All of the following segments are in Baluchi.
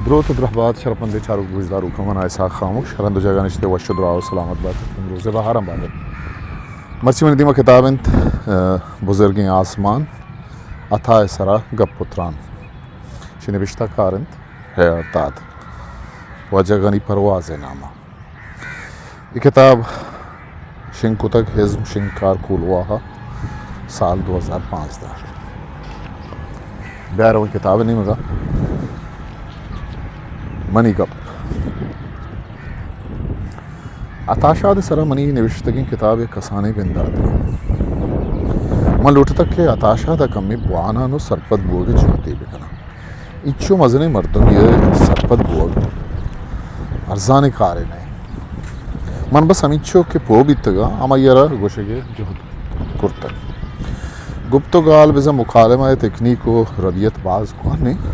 دروت ءُ درہبات شرپمندیں چاروک گوشداروکاں، من اسحاق خاموش، ہر ہند ءُ جاگہ نشتہ ئے وش ءُ دراہ ءُ سلامت بات ات، روز ءِ بہاراں بات ات۔ مرچی منی دیما کتاب انت، ءَ، بزرگیں آسمان، عطا ءِ سرا گپ ءُ تران۔ چہ نبشتہ کار انت حیات داد، واجہ غنی پرواز ءِ نام ءَ۔ اے کتاب شنگ کتگ ہزم شنگکار کولواہ ءَ، سال دو ہزار پانزدہ۔ بیا رویں کتاب ءِ نیمگ ءَ۔ منی گپ۔ عطا شاد ءِ سرا منی نبشتگیں کتاب ءِ کسانیں بنداتے۔ من لوٹتگ کہ عطا شاد ءَ کمے بواناں ءُ سرپد بوگ ءِ جہدے بکناں۔ انچو مزنیں مردمے ءِ سرپد بوگ ارزانیں کارے نہ انت۔ من بس ہمینچو کہ پوہ بیتگاں، ہمائی ءَ را گوشگ ءِ جہد کرتگ۔ گپت ءُ گال بزاں مکالمہ ءِ تکنیک ءُ ربیت باز کوہن انت۔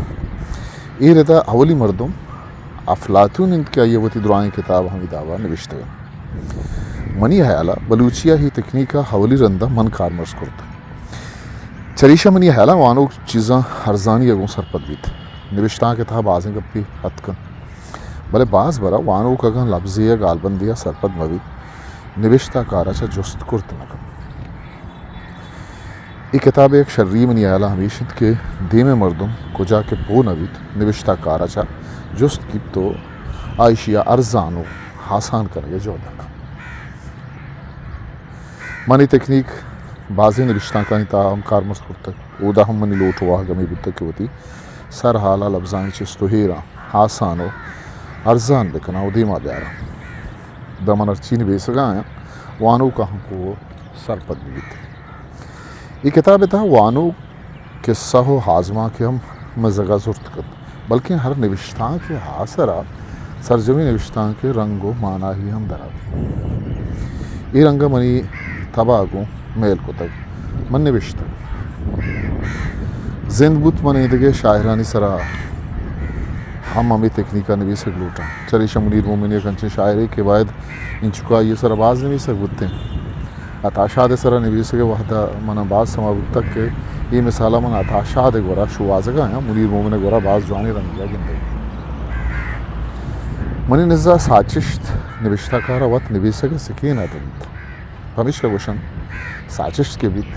اے رد ءَ اولی مردم افلاطون انت کہ آئی ءَ وتی درائیں کتاب ہمے داب ءَ نبشتگ انت۔ منی ہیال ءَ بلوچی ءَ اے تکنیک ءَ اولی رند ءَ من کارمرز کرت۔ چریشاں منی ہیال ءَ وانوک چیزاں ارزانی ءَ گوں سرپد بیت۔ نبشتانک ءِ تہا بازیں گپے اتک انت، بلے باز برا وانوک اگاں لبزے یا گالبندے ءَ سرپد مہ بیت، نبشتہ کار ءَ چہ جست کرت نہ کنت۔ اے کتاب ءِ یک شری منی ہیال ءَ ہمیش انت کہ دیم ءِ مردم کجا کہ پوہ نہ بیت، نبشتہ کار ءَ چہ جست کیت ءُ آ ایشی ءَ ارزان ءُ آسان کنگ ءِ جہد ءَ کنت۔ من اے تکنیک بازیں نبشتانکانی تہا ہم کارمرز کرتگ۔ اودا ہم منی لوٹ ءُ واہگ ہمے بوتگ کہ وتی سرحال ءَ لبزانی چست ءُ ایراں آسان ءُ ارزان بکناں ءُ دیما بیاراں۔ داں من ہرچی نبیسگا آیاں، وانوک آنکو سرپد بہ بیت۔ اے کتاب ءِ تہا وانوک، کسہ ءُ آزمانک ہم مزگا زرت کنت، بلکیں ہر نبشتانک ءِ آسرا سرجمیں نبشتانک ءِ رنگ ءُ مانائی ہم دراتک۔ اے رنگ ءَ منی تب ءَ گوں میل کتگ۔ من نبشتگ۔ زند بوت من ایدگہ شاعرانی سرا ہم ہمے تکنیک ءَ نبیسگ لوٹاں۔ چریشاں منیر مومن یک انچیں شاعرے کہ باید انچکا آئی ءِ سرا باز نبیسگ بوتیں۔ عطا شاد ءِ سرا نبیسگ ءِ وہد ءَ من ءَ باز سما بوتگ کہ اے مثال ءَ من عطا شاد ءِ گورا شوہازگ ءَ آں، منیر مومن ءِ گورا باز جوانیں رنگے ءَ گندگ۔ منی نزا ساچشت نبشتہ کار ءَ وت نبیسگ ءِ سکین ءَ دنت۔ پمیشکا گوشنت، ساچشت کہ بیت،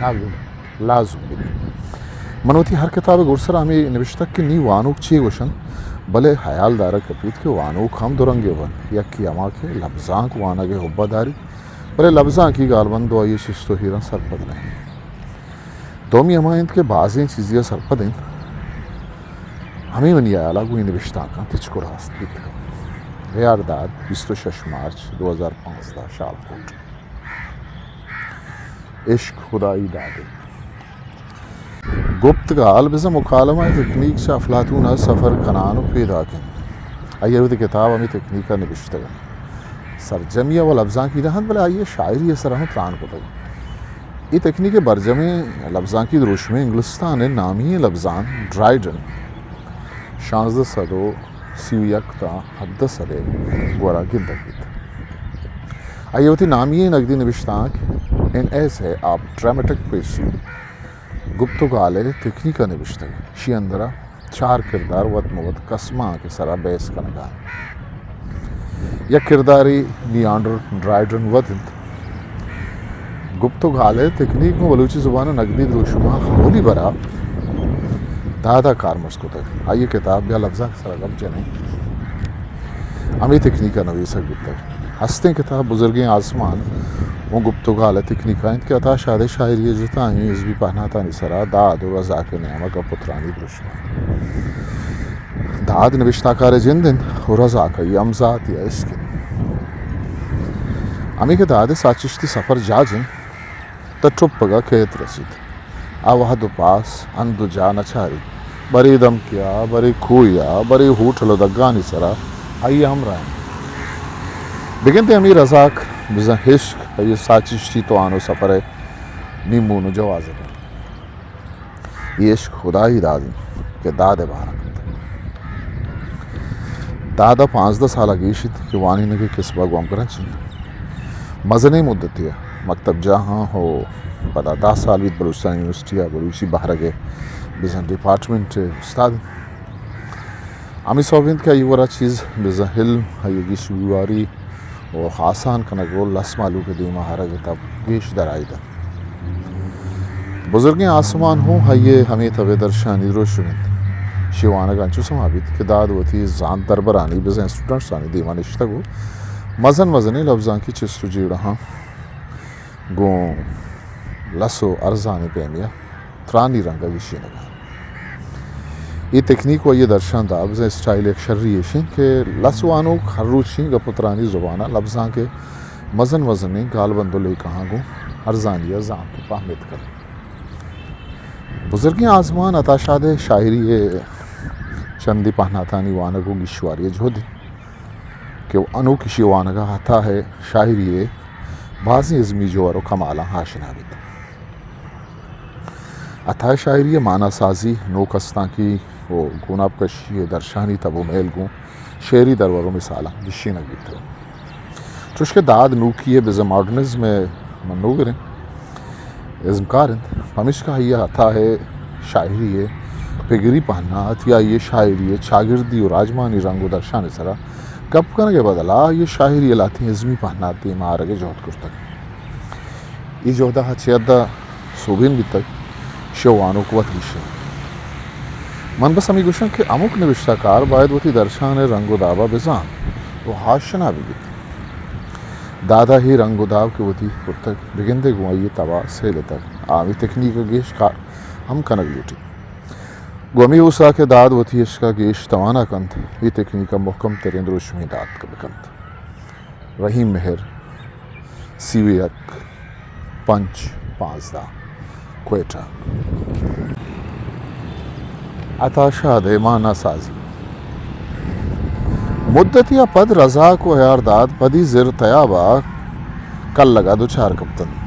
ناگزیر لازم بیت۔ من وتی ہر کتاب ءِ گڈسرا ہمے نبشتگ کہ نی وانوک چے گوشنت، بلے ہیال دارگ کپیت کہ وانوک ہم دو رنگے بنت، یکے ہما کہ لبزانک وانگ ءِ حب ءَ داریت، بلے لبزانکی گالبند ءُ آئی ءِ چست ءُ ایراں سرپد نہ انت۔ دومی ہما انت کہ بازیں چیزے ءَ سرپد انت۔ ہمے منی ہیال ءَ گوں اے نبشتانکاں تچک ءُ راست بیتگ۔ ہیال داد، بیست ءُ شش مارچ دو ہزار پانزدہ، شاپ کوٹ۔ عشق خدائی دادے۔ گپت گال بزاں مکالمہ ءِ تکنیک چہ افلاطون ءَ سفر کنان ءُ پیداک انت۔ آئی ءَ وتی کتاب ہمے تکنیک ءَ نبشتگ انت۔ سرجمی ءَ و لبزانکی نہ انت، بلے آئی ءَ شاعری ءِ سرا ہم تران کتگ۔ اے تکنیک ءِ برجمیں لبزانکی دروشمے انگلستان ءِ نامی ئیں لبزانت ڈرائیڈن شانزدہ سد ءُ سی ءُ یک تاں ہدہ سد ءِ گورا گندگ بیت۔ آئی ءَ وتی نامی ئیں نگدی نبشتانک An Essay of Dramatic Poetry، Gupta ءُ گال ءِ تکنیک ءَ نبشتگ۔ اشی اندرا چار کردار وت مہ وت کسمانک ءِ سرا بحث کنگ ءَ انت۔ یک کردارے لیانڈر ڈرائیڈن وت انت۔ گپت ءُ گال ءِ تکنیک گوں بلوچی زبان ءِ نگدی دروشم ءَ اولی برا داد ءَ کارمرز کتگ۔ آئی ءِ کتاب بیا لبزانک ءِ سرا گپ جنیں ہمے تکنیک ءَ نویسگ بوتگ۔ ہستیں کتاب بزرگیں آسمان اوں گپت ءُ گال ءِ تکنیک ءَ انت کہ عطا شاد ءِ شاعری ءِ جتائیں حزبی پہناتانی سرا داد ءُ رزاک ءِ نیام ءَ گپ ءُ ترانی دروشم انت۔ داد نبشتہ کار ءِ جند انت ءُ رزاک آئی ءِ ہمزات یا عشق انت۔ ہمے کہ داد ءِ ساچشتی سفر جاج انت، تہ ٹپگ ءَ کیت رسیت۔ آ وہد ءُ پاس، ہند ءُ جاہ نہ چاریت۔ برے دمکے ءَ، برے کوہے ءَ، برے ہوٹل ءُ دگانی سرا آئی ءِ ہمراہ انت۔ بگندے ہمے رزاک بزاں عشق آئی ءِ ساچشتی توان ءُ سپر ءِ نیمون ءُ جوازگ انت۔ اے عشق خدائی داد انت کہ داد ءِ بہر ءَ کپتگ۔ داد ءَ پانزدہ سال ءَ گیش انت کہ وانینگ ءِ کسب ءَ گومگرنچ انت۔ مزنیں مدتے ءَ مکتب جاہاں ءُ پدا دہ سال بیت بلوچستان یونیورسٹی ءَ بلوچی بہرگ ءِ بزاں ڈیپارٹمنٹ ءِ استاد انت۔ ہمے سوب انت کہ آئی ءِ گورا چیز بزاں علم، آئی ءِ گیش بیواری و آسان کنگ و لس مہلوک ءِ دیما آرگ ءِ تب گیش درائیدگ۔ بزرگیں آسمان ہوں آئی ءِ ہمے تب ءِ درشانی دروشم انت۔ ایشی ءِ وانگ ءَ انچو سما بیت کہ داد وتی زانت دربرانی، بزاں اسٹوڈنٹسانی دیما نشتگ و مزن مزنیں لبزانکی چست و جیڑہاں گوں لس و ارزانیں پیمے ءَ ترانی رنگ ءَ گیشینگ ءَ۔ اے تکنیک و آئی ءِ درشان داب ءِ اسٹائل ءِ یک شری ایش انت کہ لس وانوک ہر روچی گپ و ترانی زبان ءَ لبزانک ءِ مزن مزنیں گالبند و لیکہاں گوں ارزانی ءَ زانت و پہمیت کنت۔ بزرگیں آزمان عطا شاد ءِ شاعری ءِ چندے پہناتانی وانگ و گیشواری ءِ جہد انت کہ انوک ایشی ءِ وانگ ءَ عطا ءِ شاعری ءِ بازیں ازمی جوہر و کمالاں آشنا بیت۔ عطا ءِ شاعری ءِ مانا سازی، نوک استانکی و گوناپ کشی ءِ درشانی تب و میل گوں شعری درور و مثالاں گیشینگ بیتگ۔ چوشکہ داد نوکی ءِ بزاں ماڈرنزم ءِ منوگر انت، ازمکار انت، پمیشکا آئی ءَ عطا ءِ شاعری ءِ پگری پہنات یا آئی ءِ شاعری ءِ چاگردی و راجمانی رنگ و درشان ءِ سرا گپ کنگ ءِ بدلا آئی ءِ شاعری ءِ لہتیں ازمی پہنات دیما آرگ ءِ جہد کرتگ۔ اے جہد ءَ چہ حد ءَ سوبین بیتگ، ایشی ءَ وانوک وت گیشینت۔ من بس ہمے گوشاں کہ ہمک نبشتہ کار باید وتی درشان ءِ رنگ و داب ءَ بزانت و آشنا بہ بیت۔ داد ءَ اے رنگ و داب کہ وتی کرتگ، بگندے گوں آئی ءِ تب ءَ سیلتگ، آ ہمے تکنیک ءَ گیش کار ہم کنگ لوٹیت۔ گوں ہمے اوستا کہ داد وتی اشک ءَ گیش توانا کنت، اے تکنیک ءَ مہکم تریں دروشمے دات بہ کنت۔ رحیم مہر، سی وی یک، پنچ پانزدہ، کوئٹہ۔ عطا شاد ءِ مانا سازی۔ مدتے ءَ پد رزاک و ہیار داد پدی زر تیاب ءَ کلگ ءَ دچار کپتنت۔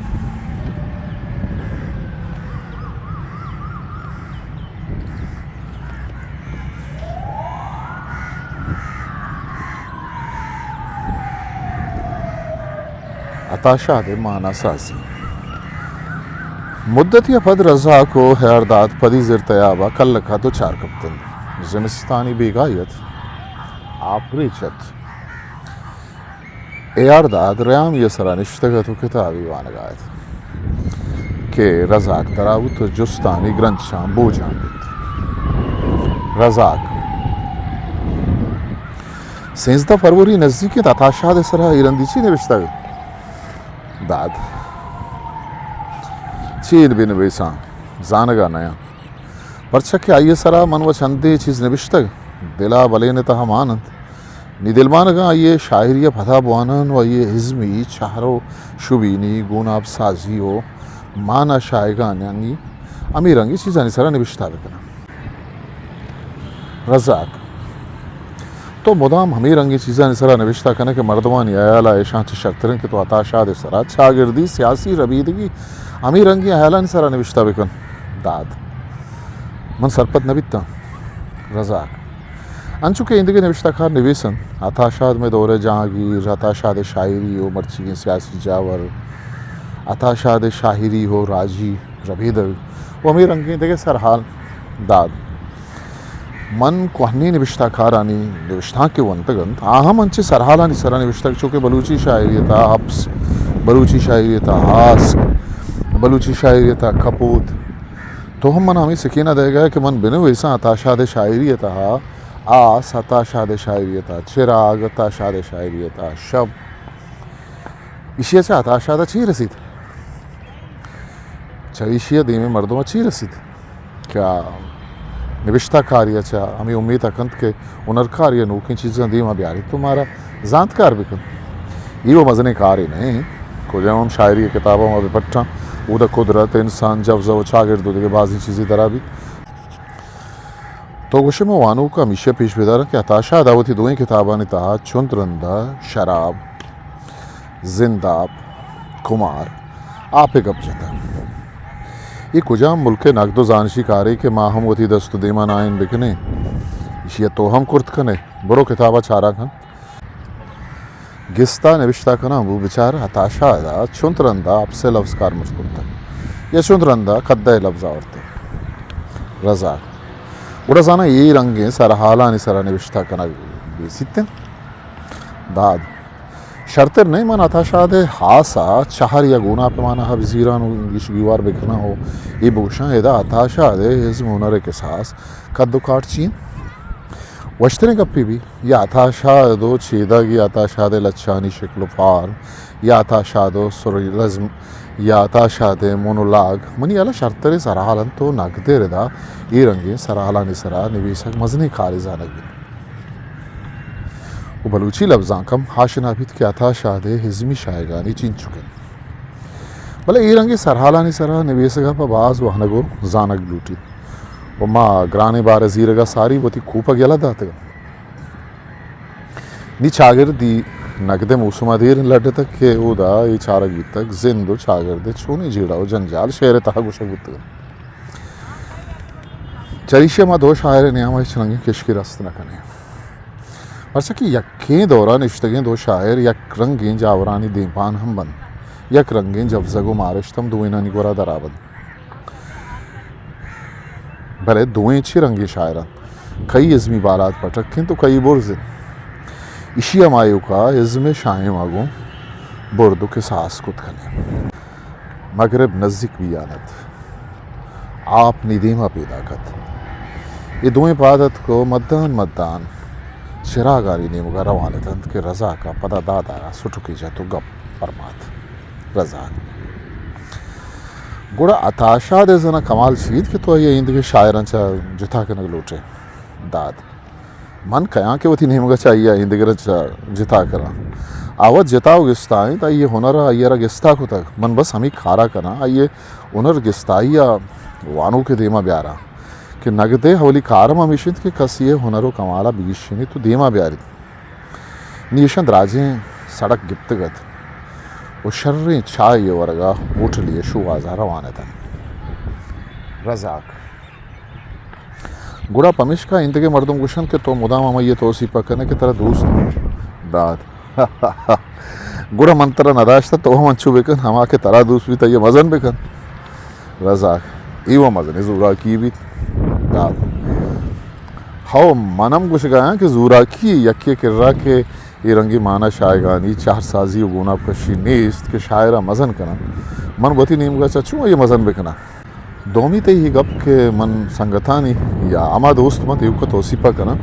عطا شاد ءِ مانا سازی۔ مدتے ءَ پد رزاک و ہیار داد پدی زر تیاب ءَ کلگ ءَ دچار کپتنت۔ زمستانی بیگاہی ات، آپ ریچ ات۔ ہیار داد ریامی ءِ سرا نشتگ ات و کتابے وانگ ءَ ات کہ رزاک درا بوت و جستانی گرنچاں بوجان بیت۔ رزاک، سیزدہ فروری نزیک انت، عطا شاد ءِ سرا اے رندی چی نبشتگ؟ داد، چی بہ نبیساں، زانگ ءَ نیاں، پرچا کہ آئی ءِ سرا من و چندے چیز نبشتگ، دل ءَ بلین ءِ تہا مان انت۔ نی دلمانگاں آئی ءِ شاعری ءَ پدا بواناں و آئی ءِ ازمی چہر و شبینی، گوناپ سازی و مانا شاہگانانی ہمے رنگیں چیزانی سرا نبشتہ بکناں۔ رزاک، تو مدام ہمے رنگیں چیزانی سرا نبشتہ کنئے کہ مردمانی ہیال ءَ ایشاں چہ شرتر انت کہ تو عطا شاد ءِ سرا چاگردی، سیاسی، ربیدگی ہمے رنگیں ہیالانی سرا نبشتہ بکن۔ داد، من سرپد نہ بیتاں۔ رزاک، انچو کہ ایندگہ نبشتہ کار نبیس انت، عطا شاد مئے دور ءِ جہانگیر، عطا شاد ءِ شاعری و مرچیگیں سیاسی جاور، عطا شاد ءِ شاعری و راجی ربیدگ و ہمے رنگیں دگہ سرحال۔ داد، من کوہنیں نبشتہ کارانی نبشتانک کہ ونتگ انت، آ ہم انچیں سرحالانی سرا نبشتگ، چو کہ بلوچی شاعری ءِ تہا اپس، بلوچی شاعری ءِ تہا آسک، بلوچی شاعری ءِ تہا کپوت۔ تو ہم من ہمے سکین ءَ دئیگ ءَ ئے کہ من بنویساں عطا شاد ءِ شاعری ءِ تہا آس، عطا شاد ءِ شاعری ءِ تہا چراگ، عطا شاد ءِ شاعری ءِ تہا شپ۔ ایشی ءَ چہ عطا شاد ءَ چی رسیت؟ چہ ایشی ءَ دیمیں مردم ءَ چی رسیت؟ کہ آ نبشتہ کاری ءَ چہ ہمے امیت ءَ کنت کہ ہنرکاری ءَ نوکیں چیزاں دیم ءَ بیاریت و مارا زانتکار بکنت۔ اے و مزنیں کارے نہ انت۔ کجام ہم شاعری ءِ کتاب ءَ ما بہ پٹاں، اودا قدرت، انسان، جوزہ و چاگرد و دگہ بازیں چیزے درا بیت۔ تو گوشے من وانوک ءَ ہمیشی ءَ پیش بداراں کہ عطا شاد ءَ وتی دوئیں کتابانی تہا چنت رند ءَ شراب، زنداپ، کمار، آپ ءِ گپ جتگ۔ اے کجام ملک ءِ نگد و زانشی کارے کہ ما ہم وتی دست و دیمان آئین بکنیں؟ ایشی ءَ تو ہم کرت کنئے۔ برو کتاب ءَ چاران کن۔ گستا نبشتہ کنان بو، بچار عطا شاد ءَ چنت رندا اپسے لبز کارمرز کرتگ یا چنت رندا کدہ ءِ لبز آورتگ۔ رزاک، گڑا زاناں اے رنگیں سرحالانی سرا نبشتہ کنگ بیسیت انت۔ داد، شرتر نئے، من عطا شاد ء ہاس ء چہر یا گوناپ ء مانا ء بزیراں و گیش گیوار بکناں و اے بگوشاں ادا عطا شاد ء ازم ہنر ء کساس کد و کاٹ چی انت؟ وشتریں گپے بی یا عطا شاد و چیدگ یا عطا شاد ء لچھانی شکل و فارم یا عطا شاد و سریلزم یا عطا شاد ء مونولاگ منی ہیال ء شرتریں سرحال انت و نگد ء ردا اے رنگیں سرحالانی سرا نبیسگ مزنیں کارے زانگ بیت۔ و بلوچی لبزانک ہم آشنا بیت کہ عطا شاد ء ازمی شاعرانی چینچک انت۔ بلے اے رنگیں سرحالانی سرا نبیسگ ء پہ باز وانگ و زانگ لوٹیت و ما گرانیں بار ء زیرگ ء ساری وتی کوپگ یلہ داتگ۔ نی چاگردی نگد ء موسم ء دیر لڈتگ کہ اودا اے چارگ بیتگ زند و چاگرد ء چونیں جیڑہ و جنجال شعر ء تہا گوشگ بوتگ انت۔ چریشی ء ما دو شاعر ء نیام ء ہچ رنگیں کشکے رست نہ کنیں۔ پرچا کہ یکیں دور ء نشتگیں دو شاعر یک رنگیں جاورانی دیمپان ہم بنت، یک رنگیں جوزگ و مارشت ہم دوئینانی گورا درا بنت۔ بلے دوئیں چے رنگیں شاعر انت؟ کئی ازمی بالاد پٹک انت و کئی برز انت۔ ایشی ء ما ایوکا ازم ء شاہیم ء گوں برد و کساس کت کنیں۔ مگرب نزیک بیان ات۔ آپ نی دیما پیداک ات۔ اے دوئیں پاد اتک و مدان مدان چراگانی نیمگا روان اتنت کہ رزاکا پدا دادا را سٹکے جت و گپ پرمات۔ رزاک، گڑا عطا شاد ء زنا کمال چیت کہ تو آئی ء ایندگہ شاعراں چہ جتا کنگ لوٹ ئے؟ داد، من کیاں کہ وتی نیمگ ء چہ آئی ء ایندگراں چہ جتا کناں۔ آ وت جتا و گستا انت، آئی ء ہنر ء آئی ء را گستا کتگ۔ من بس ہمے کار ء کناں، آئی ء ہنر گستائی ء وانوک ء دیما بیاراں کہ نگد ء اولی کار ہم ہمیش انت کہ کسی ء ہنر و کمال ء بگیشینیت و دیما بیاریت۔ نی ایشاں دراجیں سڑک گپتگ ات و شریں چاہے ء ورگ ء ہوٹلے ء شوہاز ء روان اتنت۔ رزاک، گڑا پمیشکا ایندگہ مردم گوشنت کہ تو مدام ہمائی ء توسیپ ء کنئے کہ ترا دوست انت۔ داد، گڑا من ترا نداشتہ، تو ہم انچو بکن، ہما کہ ترا دوست بیت، آئی ء مزن بکن۔ رزاک، اے و مزنیں زوراکی بیت۔ داد، ہو، من ہم گوشگایاں کہ زوراکی یکے کرا کہ اے رنگیں مانا شاہگانی چہر سازی و گوناپ کشی نیست کہ شاعرا مزن کنن۔ من وتی نیمگا چہ چون آئی مزن بکناں؟ دومی تئی اے گپ کہ من سنگتانی یا ہما دوست بنت ایوکا توسیپا کناں۔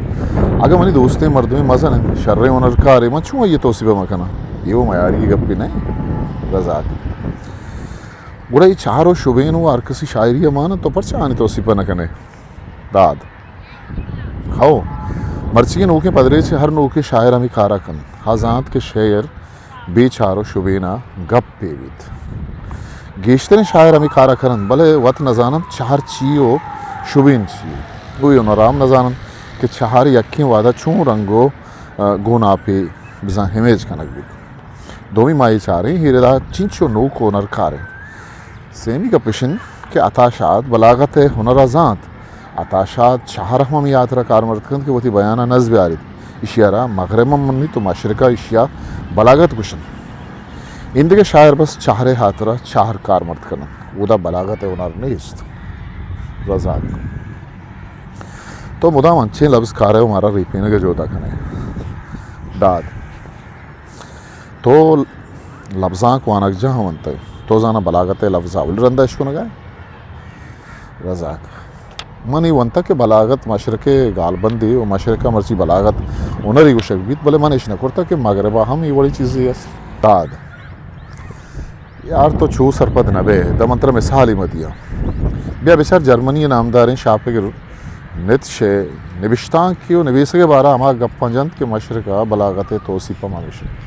اگہ منی دوستیں مردمے مزن انت، شریں ہنرکارے، من چون آئی توسیپا مکناں؟ اے و میاری گپے نہ انت۔ رزاک، گڑا اے چہر و شبین و ہر کسی شاعری مان انت، تو پرچا آنی توسیپا نہ کنے؟ داد، ہو، مرچی نوکیں پدریچ ہر نوکیں شاعر ہمے کارا کنت۔ ہا زانت کہ شعر بے چہر و شبینا گپے بیت۔ گیشتریں شاعر ہمے کارا کننت، بلے وت نزاننت چہر چی و شبین چی۔ گوئی ہنرا ہم نزاننت کہ چہر یکیں وہدا چون رنگ و، ا، گوناپے بزاں ہمیج کنگ بیت۔ دومی ما اے چاریں، اے ردا چنچو نوک و ہنرکار انت۔ سیمی گپ اش انت کہ عطا شاد بلاغت ء ہنر ء زانت۔ عطا شاد چہر ہم ہمے ہاترا کارمرد کنت کہ وتی بیان ء نز بیاریت۔ ایشی ء را مغرب ہم منیت و مشرق ء ایشی ء بلاغت گوشنت۔ ایندگہ شاعر بس چہر ء ہاترا چہر کارمرد کننت۔ اودا بلاغت ء ہنر نیست۔ رزاک، تو مدام انچیں لبز کارئے و مارا ریپینگ ء جہد ء کنئے۔ داد، تو لبزانک وانگجاہ ونتگ، تو زاناں بلاغت ء لبز اولی رندا اشکنگا ئے؟ رزاک، من اے ونتگ کہ بلاغت مشرق ء گالبندے و مشرق ء مرچی بلاغت ہنرے گوشگ بیت، بلے من اش نہ کرتگ کہ مغرب ء ہم اے وڑیں چیزے است۔ داد، یار تو چو سرپد نہ بئے، داں من ترا مثالے مہ دیاں۔ بیا بچار جرمنی ء نامداریں شاپگر نیتشے نبشتانکی و نبیسگ ء بارا ہما گپاں جنت کہ مشرق ء بلاغت ء توسیپ ہم ہمیش انت۔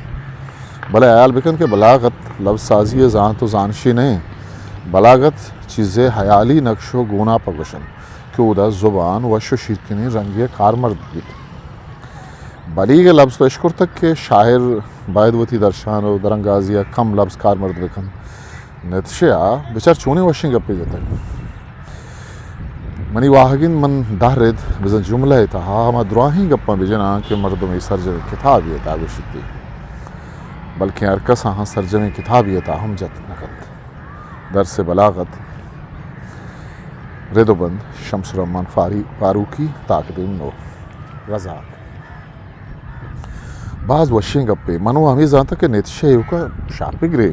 بلے ہیال بکن کہ بلاغت لبز سازی ء زانت و زانشے نہ انت۔ بلاغت چیزے ہیالی نقش و گوناپ ء گوشنت کہ اودا زبان وش و شیرکنیں رنگے ء کارمرد بیت۔ بلیغ ء لبز تو اشکرتگ کہ شاعر باید وتی درشان و درانگازی ء کم لبز کارمرد بکنت۔ نیتشے ء بچار چونیں وشیں گپے جتگ۔ منی واہگ انت من دہ رد بزاں جملہ ء تہا ہما دراہیں گپاں بجناں کہ مردمے سرجمیں کتابے ء تہا گوشیت، بلکیں ہر کس آہاں سرجمیں کتابے ء تہا ہم جت نہ کنت۔ درس بلاغت۔ رد و بند، شمس الرحمن فاری-، فاروقی، تاکدیم نو۔ رزاق۔ باز وشیں گپے۔ من و ہمے زانتگ کہ نت شے ایوکا شاپے گرے۔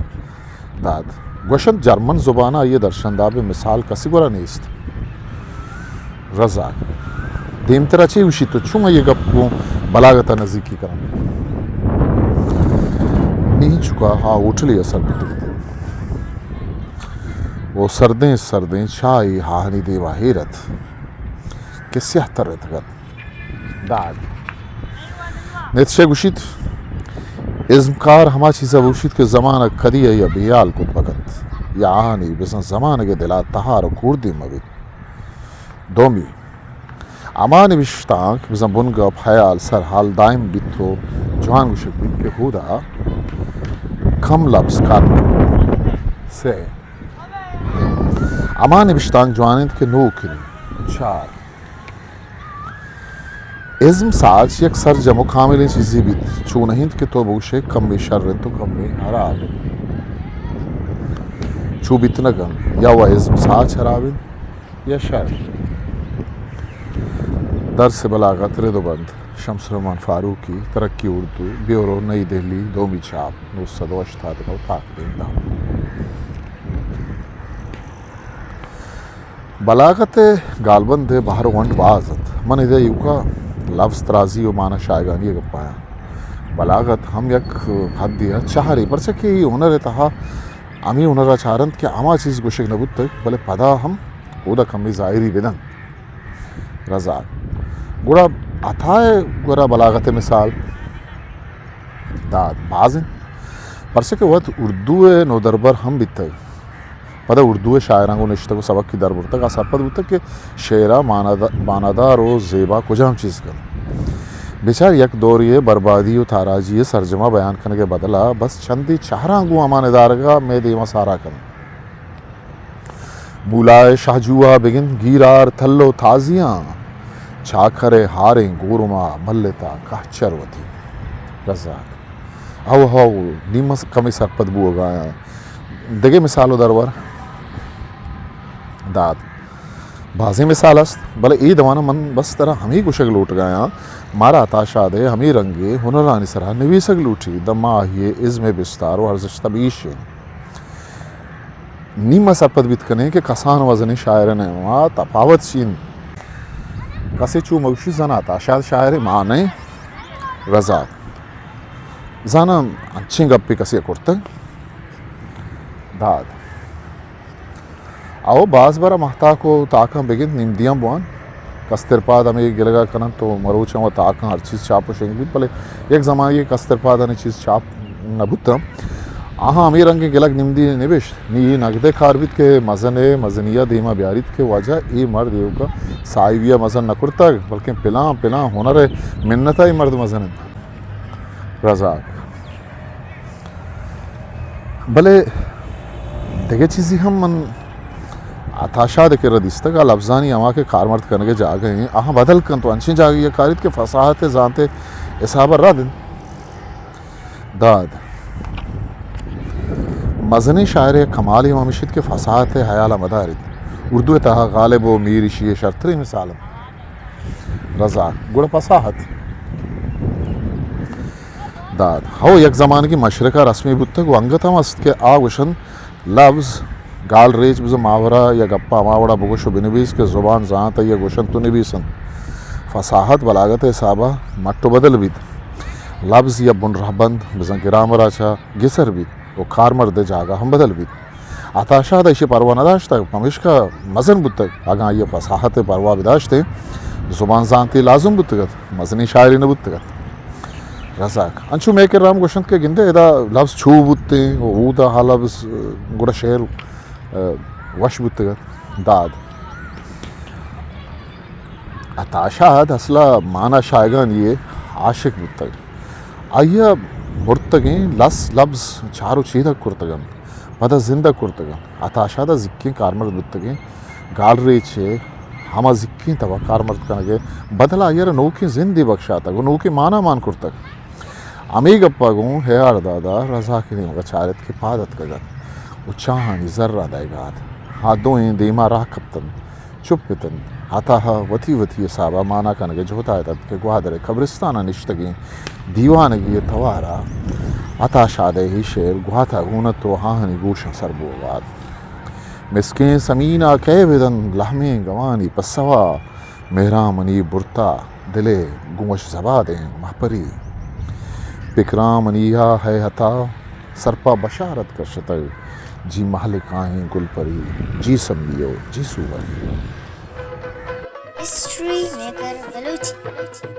داد۔ گوشنت جرمن زبانا آئی درشنداب مثال کسی گورا نیست۔ رزاق۔ دیمترا چے گوشی تو چون آئی گپ گوں بلاغتا نزیکی کناں؟ نی چکا آ ہوٹلے سر بوتگ ات و سردیں سردیں چاہے آہانی دیما ایر ات کہ سیاہ تر اتگ ات۔ داد۔ نیتشے گوشیت، ازمکار ہما چیزا بگوشیت کہ زمانگ کدی آئی بیال کت بکنت یا آہانی بزاں زمانگ دلا تہار و کوردیم مبیت۔ دومی، ہما نبشتانک بزاں بنگپ، ہیال، سرحال دائم بیت و جوان گوشگ بیت کہ ہودا کم لبز کار مہ کنت۔ سے، ہما نبشتانک جوان انت کہ نوک انت۔ چار، ازم ساچ یک سرجم و کاملیں چیزے بیت، چو نہ انت کہ تو بگوشے کمے شر انت و کمے ہراب انت۔ چو بیت نہ کنت، یا و ازم ساچ ہراب انت یا شر۔ درس بلاغت، رد و بند، شمس الرحمن فاروقی، ترقی اردو، بیورو، نئی دہلی، دومی چاپ، نو سد و ہشتاد و نو، تاکدیم دہ۔ بلاغت ء گالبند ء بہر و ونڈ باز انت۔ من ادا ایوکا لبز ترازی و مانا شاہگانی ء گپایاں۔ بلاغت ہم یک حدے ء چہرے، پرچا کہ اے ہنر ء تہا ہمے ہنر ء چارنت کہ ہما چیز گوشگ نہ بوتگ، بلے پدا ہم اودا کمے ظاہری بدنت۔ رزاق۔ گڑا عطا ء گورا بلاغت ء مثال داد باز انت، پرچا کہ وت اردو ء نودربر ہم بیتگ۔ پدا اردو ء شاعراں گوں نشتگ و سبکی در برتگ، آ سرپد بوتگ کہ شعر ء ماناد-، مانادار و زیبا کجام چیز کنت۔ بچار، یک دورے ء بربادی و تاراجی ء سرجما بیان کنگ ء بدلا بس چندے چہراں گوں ہما ندارگا مئے دیما سارا کنت۔ مولائے شاہجوہا بگند گیرار تل و تازیاں، چاکرے ہاریں گورما ملتا کہچر وتی۔ رزاق۔ ہو ہو، نی من کمے سرپد بوگایاں۔ دگہ مثال و درور داد۔ بازیں مثال است، بلے اے دوانا من بس ترا ہمے گوشگ لوٹگایاں، مارا عطا شاد ء ہمے رنگے ہنرانی سرا نویسگ لوٹی، داں ما آہی ء ازم ء بستار و ارزشت بیش انت۔ نی ما سرپد بیت کنیں کہ کسان و مزنیں شاعرانی ما تپاوت چی انت۔ کسے چو مگوشی زاناں عطا شاد شاعرے ما نئیں۔ رزاق۔ زاناں انچیں گپے کسے کرتگ؟ داد۔ او باز برا مہتاک و تاکاں بگند نمدیاں بوان۔ کسترپاد ہمے گلگا کننت و مروچاں و تاکاں ہر چیز چاپ و شنگ بیت، بلے یک زمانگے کسترپادانی چیز چاپ نہ بوتاں۔ آہاں ہمے رنگیں گلگ نمدی نبشت۔ نی اے نگدئے کار بیت کہ مزن ء مزنی ء دیما بیاریت کہ واجہ اے مرد ایوکا ساہیبی ء مزن نہ کرتگ، بلکیں پلان پلان ہنر ء منت ء اے مرد مزن انت۔ رزاق۔ بلے دگہ چیزے ہم من عطا شاد ء کرا دیستگ، آ لبزانی ہما کہ کارمرد کنگ ء جاگہ ایں، آہاں بدل کنت و انچیں جاگہے ء کاریت کہ فصاحت ء زانت ء حساب ء رد انت۔ داد۔ مزنیں شاعر ء کمالے ہم ہمیش انت کہ فصاحت ء حیال ء مداریت۔ اردو ء تہا غالب و میر ایشی ء شرتریں مثال انت۔ رزاق۔ گڑا فصاحت۔ داد۔ ہو، یک زمانگے مشرق ء رسمے بوتگ و انگت ہم است کہ آ گوشنت لبز، گالریچ بزاں ماورا یا گپا ہما وڑا بگوش و بنبیس کہ زبان زانت آئی ء گوشنت و نبیسنت۔ فصاحت بلاغت ء حسابا مٹ و بدل بیت۔ لبز یا بن رہبند بزاں گرامرا چہ گسر بیت و کارمرد ء جاگہ ہم بدل بیت۔ عطا شاد ء ایشی پرواہ نہ داشتگ، پمیشکا مزن بوتگ۔ اگاں آئی ء فصاحت ء پرواہ بداشتیں، زبان زانتی لازم بوتگ ات، مزنیں شاعرے نہ بوتگ ات۔ رزاق۔ انچو مئے کرا ہم گوشنت کہ گندے ادا لبز چو بوتیں و اودا ہا لبز، گڑا شعر، ء، وش بوتگ ات۔ داد۔ عطا شاد اصلا مانا شاہگانی ء عاشق بوتگ۔ آئی ء مرتگیں لس لبز چار و چیدگ کرتگ انت، پدا زندگ کرتگ انت۔ عطا شاد ء زکیں کارمرد بوتگیں گالریچ ء ہما زکیں تب ء کارمرد کنگ ء بدل ء آئی ء را نوکیں زندے بکشاتگ و نوکیں مانا مان کرتگ۔ ہمے گپ ء گوں ہیار داد ء رزاک ء نیمگ ء چارت کہ پاد اتکگ ات و چاہانی زراں دئیگ ء ات۔ آ دوئیں دیم ء راہ کپت انت۔ چپ اتنت۔ عطا ءَ وتی وتی حساب ءَ مانا کنگ ءِ جہد ءَ اتنت کہ گوادر ءِ قبرستان ءَ نشتگیں دیوانگے ءِ توار ءَ عطا شاد ءِ اے شعر گوات ءَ گون ات ءُ آہانی گوشاں سر بوگ ءَ ات۔ مسکیں سمین ءَ کئے بدنت لہمیں گمانی پسوا، مہراں منی برتا دل ءِ گوں وش زبادیں مہپری۔ پکراں منی ءَ ہے عطا سرپا بشارت کشتگ، جی مہلکاہیں گلپری، جی سمی ءُ جی سوبری۔ History maker Balochi.